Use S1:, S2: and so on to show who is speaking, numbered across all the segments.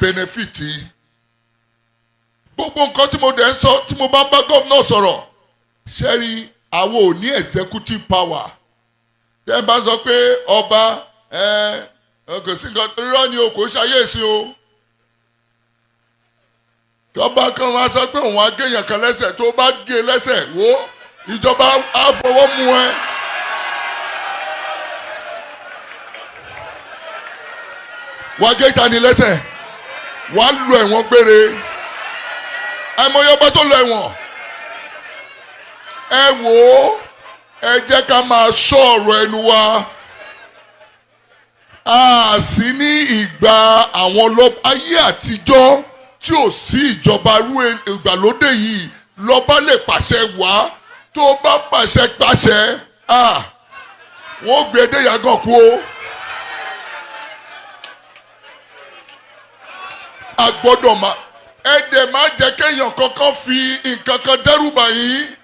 S1: Benefit gbogbo nǹkan tí mo dẹ̀ ń sọ, tí mo bá ń bá gómìnà sọ̀rọ̀, ṣẹ́rí, àwọn ò ní executive power. Tẹ́ ẹ bá sọ pé ọba ẹ kò sí nǹkan, irọ́ ni o. Kò ṣayé sí o. Tọ́ba kan wá sọ pé òun á gé èèyàn kan lẹ́sẹ̀, tó bá gé lẹ́sẹ̀, wo, ìjọba á fọwọ́ mú ẹ. Wàá gé tani lẹ́sẹ̀, wàá lu ẹ̀wọ̀n gbére. Àìmọye ọba tó lọ ẹ̀wọ̀n. Ẹ wò ó, ẹ jẹ́ ká máa ṣọ́ ọ̀rọ̀ ẹnu wa. A sì ní ìgbà àwọn ayé àtijọ́ tí ò sí ìjọba irú ìgbàlódé yìí, lọ́ba lè pàṣẹ wá. Tó bá pàṣẹ pàṣẹ, wọ́n gbé dé yàgàn kú o. A gbọ́dọ̀ máa ẹ dẹ̀ má jẹ́ kéèyàn kankan fi nǹkan kan dẹ́rù bà yín.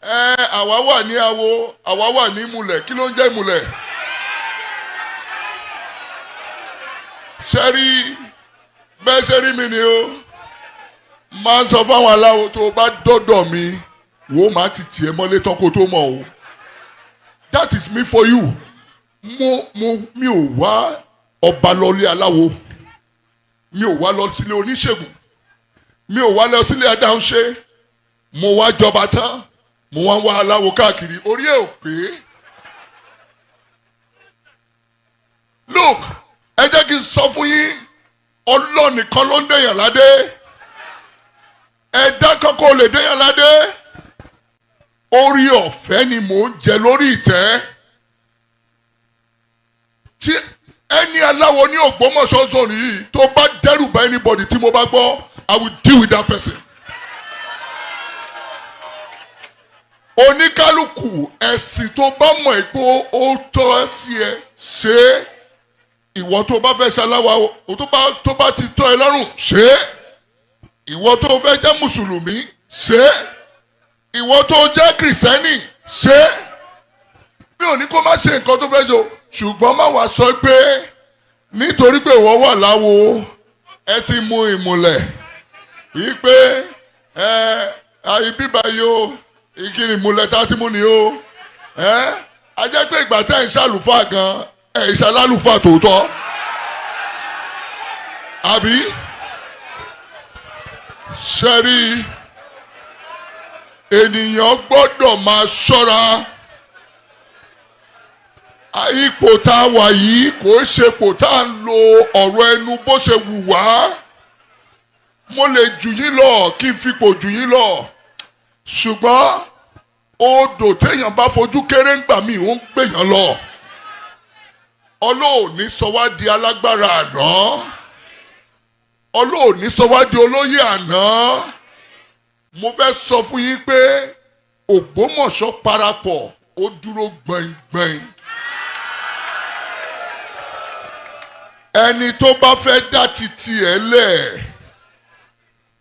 S1: Ẹ àwa wà ní awo, àwa wà ní ìmùlẹ̀. Kí ló ń jẹ́ ìmùlẹ̀? Ṣẹ́rí bẹ́ẹ̀ ṣe rí mi ni o máa ń sọ fáwọn aláwo, tó o bá dọ́dọ̀ mi, wò ó, máa ti tiẹ̀ mọ́lé tán kó tó mọ̀ o. That is me for you. Mo mi ò wá ọba lọlé aláwo, mi ò wá lọ sílé oníṣègùn, mi ò wá lọ sílé adáhunṣe. Mo wá jọba tán, mo wá ń wá aláwo káàkiri, orí ẹ̀ ò pé. Look, ẹ jẹ́ kí n sọ fún yín, Ọlọ́run nìkan ló ń dèyàn ládé. Ẹ̀dá kankan ò lè dèyàn ládé. Orí ọ̀fẹ́ ni mò ń jẹ lórí ìtẹ́. Tí ẹni aláwo ní Ògbómọ̀ṣọ́ zone yìí tó bá dẹ́rù bá anybody, tí mo bá gbọ́, I will deal with that person. Oníkálukú, ẹ̀sìn tó bá mọ̀ ẹ́ pé ó tọ́ sí ẹ, ṣe é. Ìwọ tó bá fẹ́ ṣaláwa o, tó bá ti tọ́ ẹ lọ́rùn, ṣe é. Ìwọ tó fẹ́ jẹ́ mùsùlùmí, ṣe é. Ìwọ tó jẹ́ kìrìsìtẹ́nì, ṣe é. Mi ò ní kó má ṣe nǹkan tó fẹ́ ṣe o, ṣùgbọ́n má wàá sọ pé nítorí pé ìwọ wà láwo, ẹ ti mú ìmùlẹ̀ yìí pé ẹ bíbá yìí o, ìkíni ìmùlẹ̀ tá a ti mú ni o. Ẹ a jẹ́ pé ìgbà tẹ́ ẹ̀ ń ṣàlùfáà gan, ẹ̀ ń ṣàlùfáà tòótọ́, àbí? Ṣẹ́rí, ènìyàn gbọ́dọ̀ máa ṣọ́ra. Ipò tá a wà yìí kò ṣe ipò tá a ń lo ọ̀rọ̀ ẹnu bó ṣe wù wá. Mo lè jù yín lọ, kí n fipò jù yín lọ, ṣùgbọ́n odò téèyàn bá fojú kéré ń gbà mí, ó ń gbèyàn lọ. Ọlọ́ọ̀ni sọ wá di alágbára àná, Ọlọ́ọ̀ni sọ wá di olóyè àná. Mo fẹ́ sọ fún yín pé Ògbómọ̀ṣọ́ parapọ̀, ó dúró gbẹ̀ngbẹ̀ng. Ẹni tó bá fẹ́ dá titi ẹ̀ lẹ̀,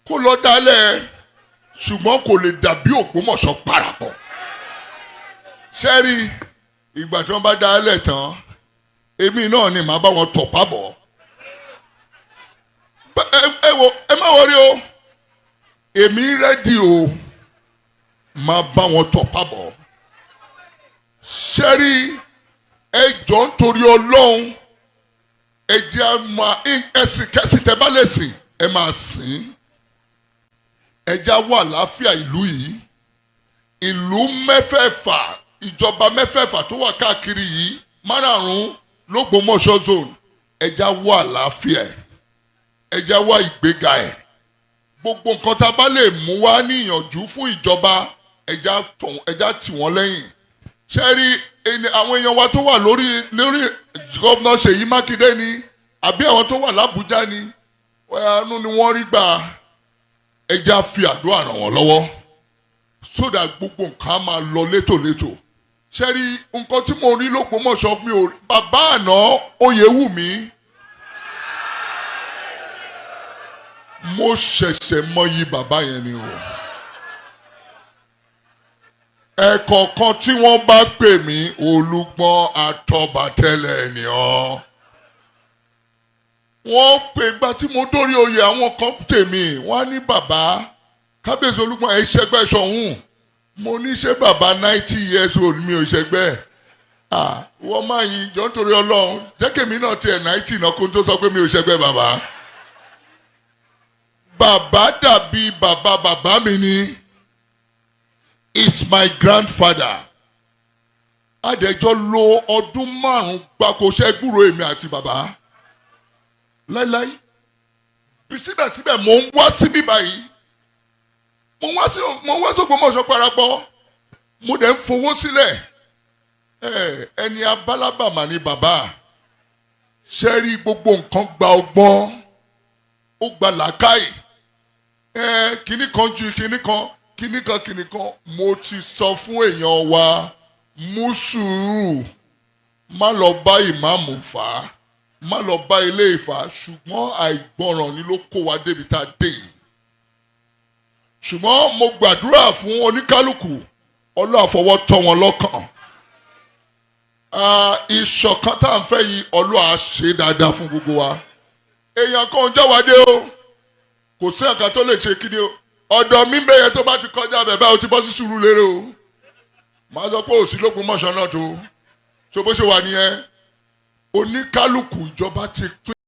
S1: kó lọ dálẹ̀, ṣùgbọ́n kò lè dàbí Ògbómọ̀ṣọ́ parapọ̀. Ṣẹ́rí, ìgbà tí wọ́n bá dálẹ̀ tán, èmi náà ni màá bá wọn tọ̀ pábọ̀. Ẹ wo, ẹ má wọrí o, èmi ready o, máa bá wọn tọ̀ pábọ̀. Ṣẹ́rí, ẹ jọ ń torí Ọlọ́run, ẹ jẹ́ á máa ẹ̀sìn kẹ́sìn tẹ́ bá lè sìn, ẹ máa sìn. Ẹ jẹ́ á wà láàfíà ìlú yìí. Ìlú mẹ́fẹ̀ẹ̀fà, ìjọba mẹ́fẹ̀ẹ̀fà tó wà káàkiri yìí, márààrún l'Ógbómọ̀ṣọ́ zone, ẹ jẹ́ á wà láàfíà ẹ̀, ẹ jẹ́ á wá ìgbéga ẹ̀. Gbogbo nǹkan tá a bá lè mú wá níyànjú fún ìjọba, ẹ jẹ́ á tì wọ́n lẹ́yìn. Ṣẹ́rí, àwọn èèyàn wa tó wà lórí gómìnà Ṣèyí Mákindé ni, àbí àwọn tó wà l'Ábùjá ni, àánú ni wọ́n rí gbà. Ẹ jẹ́ á fi àdúrà ràn wọ́n lọ́wọ́, so that gbogbo nǹkan á máa lọ létòlétò. Ṣẹ́rí, nǹkan tí mo rí l'Ógbómọ̀ṣọ́, mi ò bàbá àná Oyèwùmí, mo ṣẹ̀ṣẹ̀ mọyì bàbá yẹn ni o. Ẹ̀kọ̀ọ̀kan tí wọ́n bá pè mí, Olúgbọ́n àtọ́bàtẹ́lẹ̀ ni ọ́. Wọ́n pè gba tí mo dórí oyè, àwọn kan tèmi, wọ́n á ní, "Bàbá Kábíyèsí Olúgbọ́n, ẹ ṣẹgbẹ́ Ṣọ̀ún." Mo ní, "Ṣé bàbá 90 years old, mi ò ṣẹgbẹ́?" Ah, wọ́n máa yin jọ nítorí Ọlọ́run, jẹ́ kèmí náà tiẹ̀ 90 náà kó tó sọ pé mi ò ṣẹgbẹ́ bàbá. Bàbá dàbí bàbá bàbá mi ni. It's my grandfather. Adẹjọ́ lo ọdún 5 gbáko ṣẹ́gbúrò èmi àti bàbá láíláí. Bí síbẹ̀síbẹ̀, mò ń wá síbí báyìí, mo ń wá sí Ògbómọ̀ṣọ́ parapọ̀, mo dẹ̀ ń fowó sílẹ̀. Ẹni abálábàmà ni bàbá. Ṣe rí, gbogbo nǹkan gba ọgbọ́n, ó gba làákàyè. Kinní kan ju kinní kan, kinní kan, kinní kan. Mo ti sọ fún èèyàn wa, mú sùúrù, má lọ bá ìmáàmù fà á, má lọ bá ilé ìfà. Ṣùgbọ́n àìgbọràn ni ló kó wa débi tá a dé yìí. Ṣùgbọ́n mo gbàdúrà fún oníkálukú, Ọlọ́run àfọwọ́ tọ́ wọn lọ́kàn. Ìṣọ̀kan tá à ń fẹ́ yìí, Ọlọ́run á ṣe dáadáa fún gbogbo wa. Èèyàn kan ò jáwádé o, kò sí nǹkan tó lè ṣe kíni o. Ọ̀dọ̀ mi bẹ́yẹn, tó bá ti kọjá bẹ̀ báyìí, o ti bọ́ sí Sùúrùlérè o. Màá sọ pé òsì l'Ógbómọ̀ṣọ́ náà tó so bó ṣe wà nìyẹn. Oníkálukú, ìjọba ti pín.